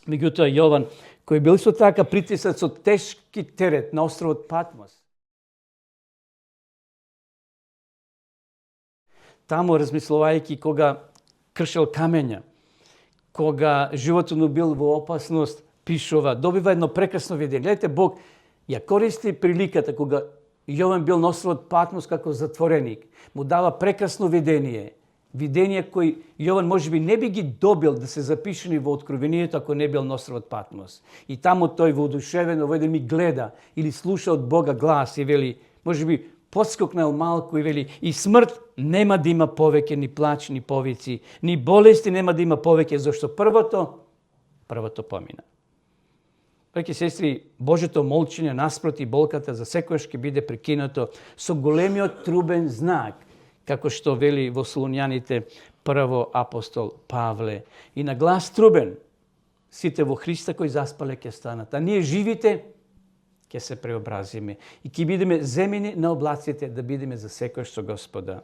Меѓутоа Јован, кој бил со така притиснат со тешки терет на островот Патмос, таму размислувајќи кога кршел камења, кога животот му бил во опасност, пишува, добива едно прекрасно видење. Гледате, Бог ја користи приликата кога Јован бил на островот Патмос како затвореник. Му дава прекрасно видење. Видење кои Јован можеби не би ги добил да се запишени во Откровението ако не бил на островот Патмос. И таму тој воодушевено во еден ми гледа или слуша од Бога глас и вели, можеби подскокнал малку и вели, и смрт нема да има повеќе ни плач, ни повици, ни болести нема да има повеќе, зашто првото помина. Браќи и сестри, Божето молчење наспроти болката за секојаш ќе биде прекинато со големиот трубен знак, како што вели во Солуњаните прво апостол Павле. И на глас трубен сите во Христа кои заспале ќе станат, а ние живите ќе се преобразиме и ќе бидеме земени на облаците да бидеме за секојаш со Господа.